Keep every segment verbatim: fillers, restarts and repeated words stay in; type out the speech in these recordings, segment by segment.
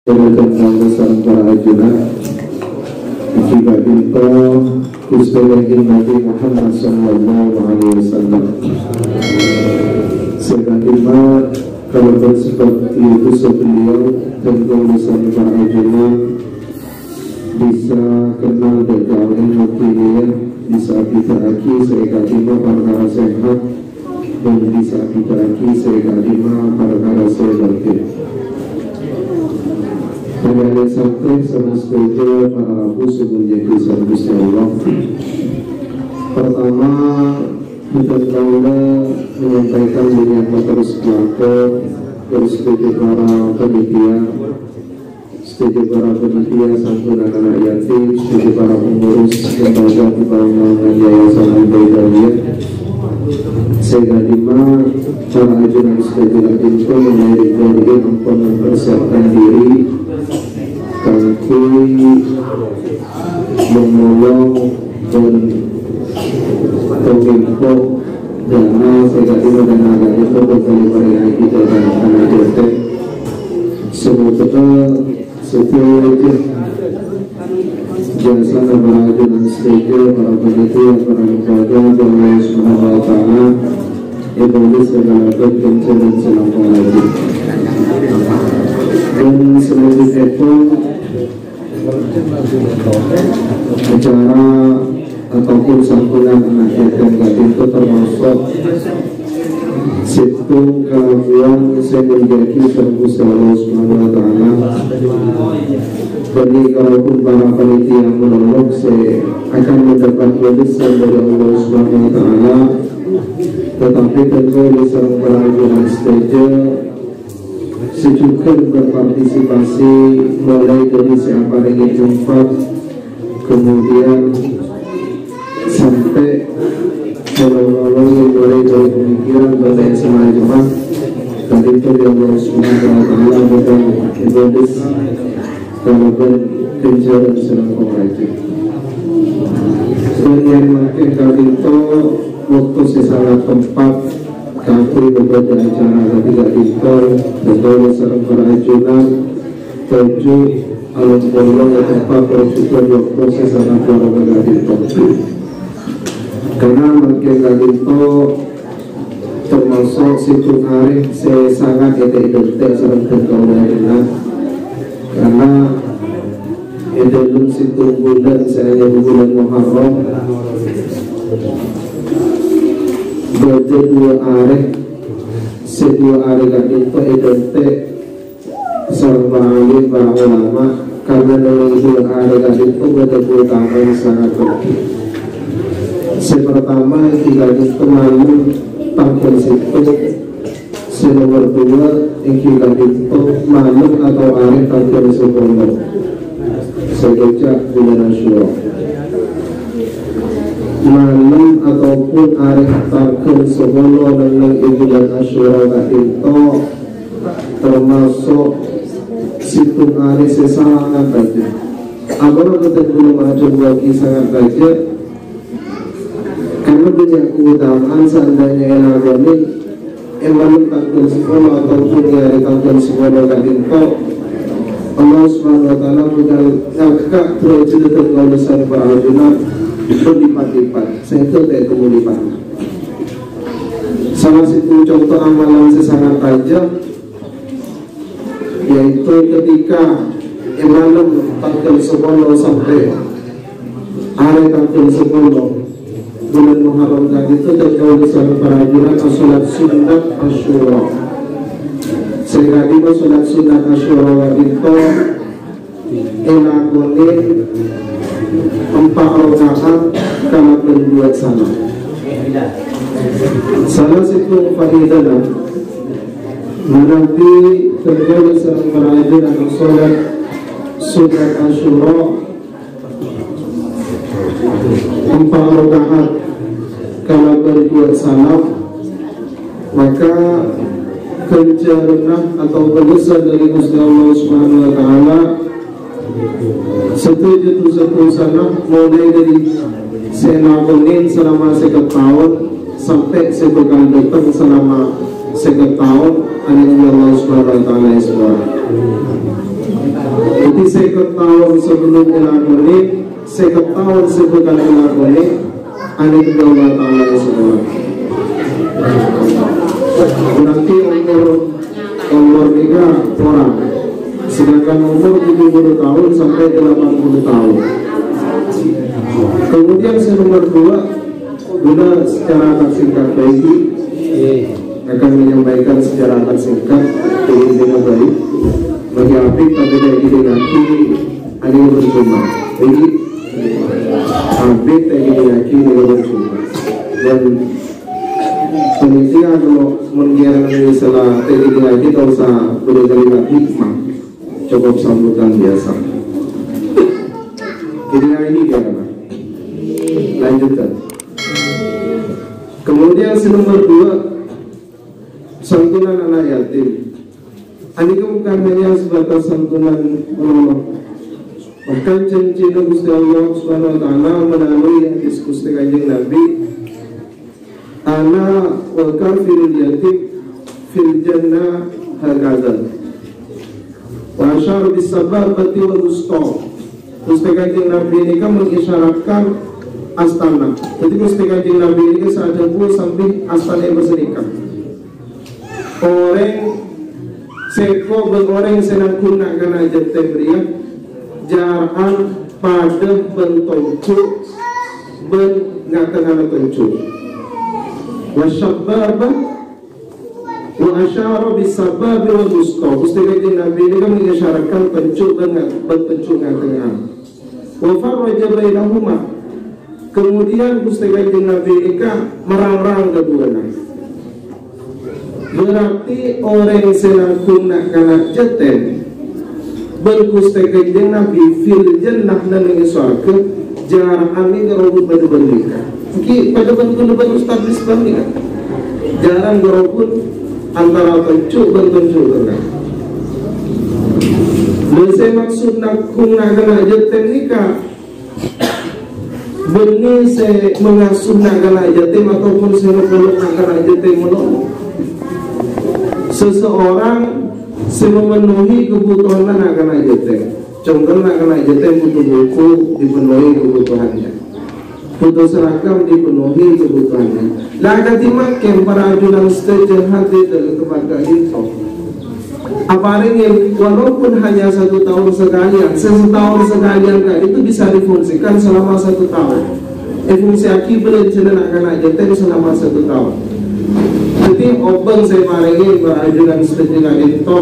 Dhateng kaulâ sareng para ajunan, èngghi ka'dinto Ghustè Kanjeng Nabi Muhammad sallallahu alaihi wasallam. Sè ka'dimma kalabân sabâb èotos beliau, dhateng kaulâ sareng para ajunan bisa kenal dâ' kaulâ nèka, bisa abhidhâ'aghi sè ka'dimma parkara sè hak, bân bisa abhidhâ'aghi sè ka'dimma parkara sè batil. Panjhennengngan santri sareng sadhâjâ para rabu sè molja sareng Ghustè Allah. Pertama, bhâdhân kaulâ menyampaikan menyapa terus pelako, terus sadhâjâ para panitia, sadhâjâ para panitia santunan anak yatim, sadhâjâ para pengurus lembaga pembangunan Yayasan Al-Baidawiyah. Sè ka'dimma para ajunan sadhâjâ ka'dinto molaè ri-, ri-, ampon mempersiapkan diri kaangghuy menolong bân kominfo dana sè ka'dinto, dana ka'dinto bhâkal èparèngaghi dâ' anak yatim. Semoga sadhâjâ jasana para ajunan sadhâjâ, para panitia, para lembaga, Allah Subhanahu wa Ta'ala èbâlâs kalabân ghânjhârân sè langkong lajhi. Bân selanjutnya pun, acara ataupun santunan anak yatim ka'dinto termasuk sèttong kalakowan sè èmoljaaghi sareng Ghustè Allah Subhanahu wa Ta'ala. Bânnè kalakowan para panitia monolog sè akan mendapat balasan dari Allah Subhanahu wa Ta'ala. Tetapi tentu ini sareng para ajunan sadhâjâ sè jhughân berpartisipasi, mulai dari sè aparèngè infak, kemudian sampè' nolong-nolong sè mulai dari pemikiran dan lain semacamnya. Ka'dinto Allah Subhanahu wa Ta'ala bhâkal èbâlâs kalabân ghânjhârân sè langkong lajhi. Bân yèn mangkèn ka'dinto bâkto sè sangat tepat kaangghuy bâbâdâ acara kadhi ka'dinto, bhâdhân kaulâ sareng para ajunan toju' alon-polon ka tempat perjumpaan bâkto sè sangat luar biasa ka'dinto. Karena mangkèn ka'dinto termasuk sèttong arè sè sangat ètè-, èdhântè' sareng bhâdhân kaulâ ajunan. Karena è dâlem sèttong bulân sè anyama bulân Muharram, bâdâ dua arè, sè dua arè ka'dinto èdhântè' sareng para alim, para ulama, karena neng dua arè ka'dinto bâdâ keutamaan sangat penting. Sè pertama, èngghi ka'dinto malem tangghâl sèttong. Sè nomer dua, èngghi ka'dinto malem atau arè tangghâl sapolo, sè èkoca' bulân Asyura. Malem ataupun arè tangghâl sapolo neng-neng è bulân Asyura ka'dinto termasuk sèttong arè sè sangat rajâ. Apa bhâdhân kaulâ majuwâghi sangat rajâ? Karena bânnya' keutamaan seandainya èlakonè è malem tangghâl sapolo ataupun è arè tangghâl sapolo ka'dinto, Allah Subhanahu wa Ta'ala bhâkal ngangka' derajat dâteng kaulâ sareng para ajunan berlipat-lipat, sehingga ta' ètemmo lipatna. Salah sèttong conto amalan sè sangat rajâ, yaitu ketika è malem tangghâl sapolo sampè' arè tangghâl sapolo bulân Muharram ka'dinto, terjadi sareng para ajunan asholat sunnat Asyura. Sè ka'dimma sholat sunnat Asyura ka'dinto èlakonè empa' raka'at kalabân dua salam. Salah sèttong faedana, manabi terjadi sareng para ajunan asholat sunnat Asyura empa' raka'at kalabân dua salam, maka ghânjhârânna atau bâlâsân dâri Ghustè Allah Subhanahu wa Ta'ala sadhâjâ dhusa-dhusana, mulai dâri sè èlakonè salama sèket taon sampè' sè bhâkal dâteng salama sèket taon, amin, ya Allah Subhanahu wa Ta'ala, ya Allah. Sèket taon sabellunna èlakonè, sèket taon sè bhâkal èlakonè, anèka Allah Ta'ala sè nolak. Berarti omor, omor nèka korang. Sedangkan omor tujuh puluh taon sampè' delapan puluh taon. Kemudian sè nomor dua, Ghulâ secara akan singkat bhâi akan menyampaikan secara akan singkat, intinya bhâi. Bagi Habib, tapi kayak gini lagi, ada yang berjumpa. Jadi, Habib kayak gini lagi, ini yang berjumpa. Dan panitia kalau menggiring salah kayak gini lagi, tak usah berkali-kali hikmah. Cukup sambutan biasa. Jadi, ini dia, Pak. Lanjutkan. Kemudian sè nomor dua, santunan anak yatim. Anèka bukan hanya sebatas santunan menolong. Bahkan janjina Gusti Allah Subhanahu wa Ta'ala melalui hadis Gusti Kanjeng Nabi, "Ana wa kafilul yatim fil jannah hakadha." Wa asyara bis sababati wal wusta. Gusti Kanjeng Nabi nèka mengisyaratkan astana. Jadi Gusti Kanjeng Nabi nèka sè adhâbu sambi astana pasanèka. Orèng sèngko' bân orèng sè nanggung na'-kana' jâtèm rèya jâra'an padâ bân tonjhu' bân nga-tengngana tonjhu'. Wa sababa Wa asyara bis sababa wal wusta. Gusti Kanjeng Nabi nèka mengisyaratkan tonjhu' bân, bân tonjhu' nga-, tengngana. Wa farraja bainahuma. Kemudian Gusti Kanjeng Nabi nèka merang-rang kaduwâna. Berarti orèng sè nanggung na'-kana' jâtèm bân Gusti Kanjeng Nabi fil jannah neng è sowarga, jâra'an nèka robun padâ bân nèka. Ènggi padâ bân kaulâ bân Ustaz Misbah nèka. Jâra'an robun antara tonjhu' bân tonjhu' tengngana. Lha sè maksod nanggung na'-kana' jâtèm nèka, bânnè sè mangasuh na'-kana' jâtèm ataupun sè ngapeluk na'-kana' jâtèm manono. Seseorang sè memenuhi kebutuhanna na'-kana' jâtèm. Contoh, na'-kana' jâtèm butuh buku, dipenuhi kebutuhannya. Butuh seragam, dipenuhi kebutuhannya. La, kadhi mangkèn para ajunan sadhâjâ hadir dâ' tempat ka'dinto. Aparèngè, walaupun hanya satu tahun sekalian, sè sataon sakalèyan ka'dinto bisa difungsikan selama satu tahun. Èfungsiaghi bâlânjhâna na'-kana' jâtèm selama satu tahun. Dhâddhi, obâng sè èparèngè bân ajunan sadhâjâ ka'dinto,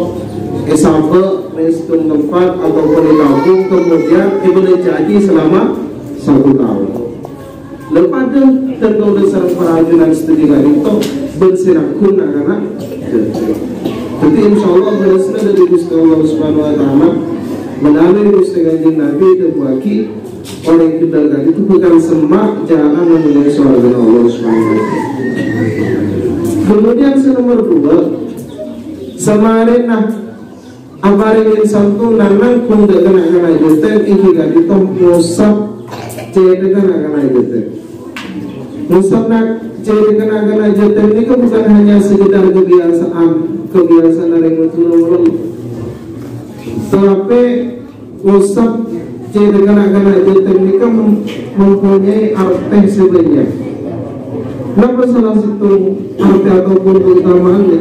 èsabâ', mèston tempat, ataupun ètabung, kemudian èbâlânjhâaghi selama satu tahun. Lha padâ dhân kaulâ sareng para ajunan sadhâjâ ka'dinto bân sè nanggung na'-kana' jâtèm. Dhâddhi, insyaallah, bâlâsna dâri Gusti Allah Subhanahu wa Ta'ala melalui Gusti Kanjeng Nabi èdhâbuwâghi, orèng ghellâ' ka'dinto bhâkal semma' jâra'an neng è sowargana Allah Subhanahu wa Ta'ala. Kemudian sè nomor dua, samarèna aparèngè santunan nanggung dâ' na'-kana' jâtèm, ènggi ka'dinto ngosap cèthèkka na'-kana' jâtèm. Ngosap na-, cèthèkka na'-kana' jâtèm nèka bukan hanya sekedar kebiasaan, kebiasaan orèng Madhurâ. Tapè ngosap cèthèkka na'-kana' jâtèm nèka mem-, mempunyai artè sè bânnya'. Napa salah sèttong artè ataupun keutamaannya?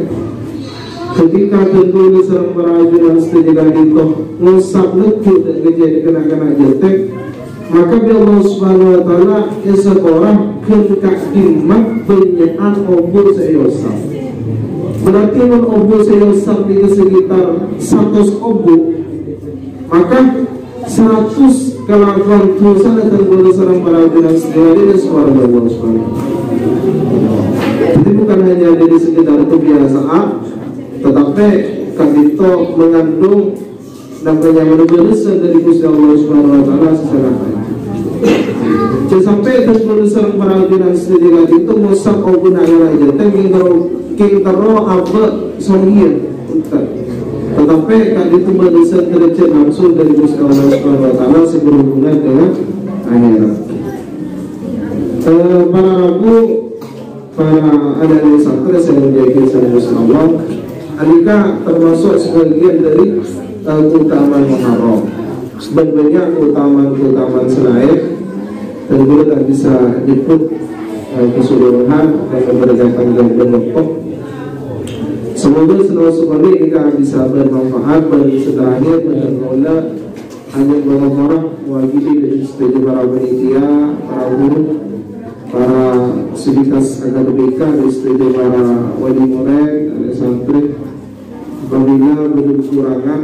Ketika dhân kaulâ sareng para ajunan sadhâjâ ka'dinto ngosap neggu' dâ' ka cèthèkka na'-kana' jâtèm, maka bi' Allah Subhanahu wa Ta'ala èsapora ghân ka'dimma bânnya'an obu' sè èosap. Berarti mon obu' sè èosap nèka sekitar satos obu', maka saratos kalakowan dhusana dhân kaulâ sareng para ajunan sadhâjâ dâri sowarga Allah Subhanahu wa Ta'ala. Jadi bukan hanya dâri sekedar kebiasaan, tetapi ka'dinto mengandung namanya bâlâsân dâri Gusti Allah Subhanahu wa Ta'ala secara. Jhâ' sampè' dhân kaulâ sareng para ajunan sadhâjâ ka'dinto ngosap obu' na'-kana' jâtèm, kèng terro, kèng terro abâ' songghiyâ. Tetapi ka'dinto bâlâsân derajat langsung dâri Gusti Allah Subhanahu wa Ta'ala sè berhubungan dengan akhirat. Eh, para rabu, para anak-anak santrè sè èmoljâ'aghi sareng Gusti Allah, anèka termasuk sebagian dari, eh, keutamaan Muharram. Bân bânnya' keutamaan-keutamaan sè laèn, dan kaulâ ta' bisa nyebbhut, eh, keseluruhan karena keterbatasan waktu. Semoga sè sapanèka bisa bermanfaat bân sè terakhir bân kaulâ hanya berharap mewakili dari sadhâjâ para panitia, para guru, para sivitas akademika, dari sadhâjâ para wali murid, para santri. Apabila bâdâ kekurangan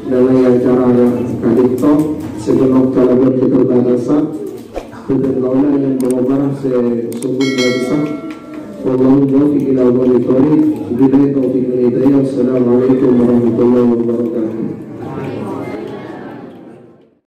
dalam acara ka'dinto, sè penuh kalabân keterbatasan, bhâdhân kaulâ yang berharap sè sungguh besar. Wallahul muwaffiq ila aqwamit thoriq. Billahi taufiq wal hidayah. Wassalamualaikum warahmatullahi wabarakatuh.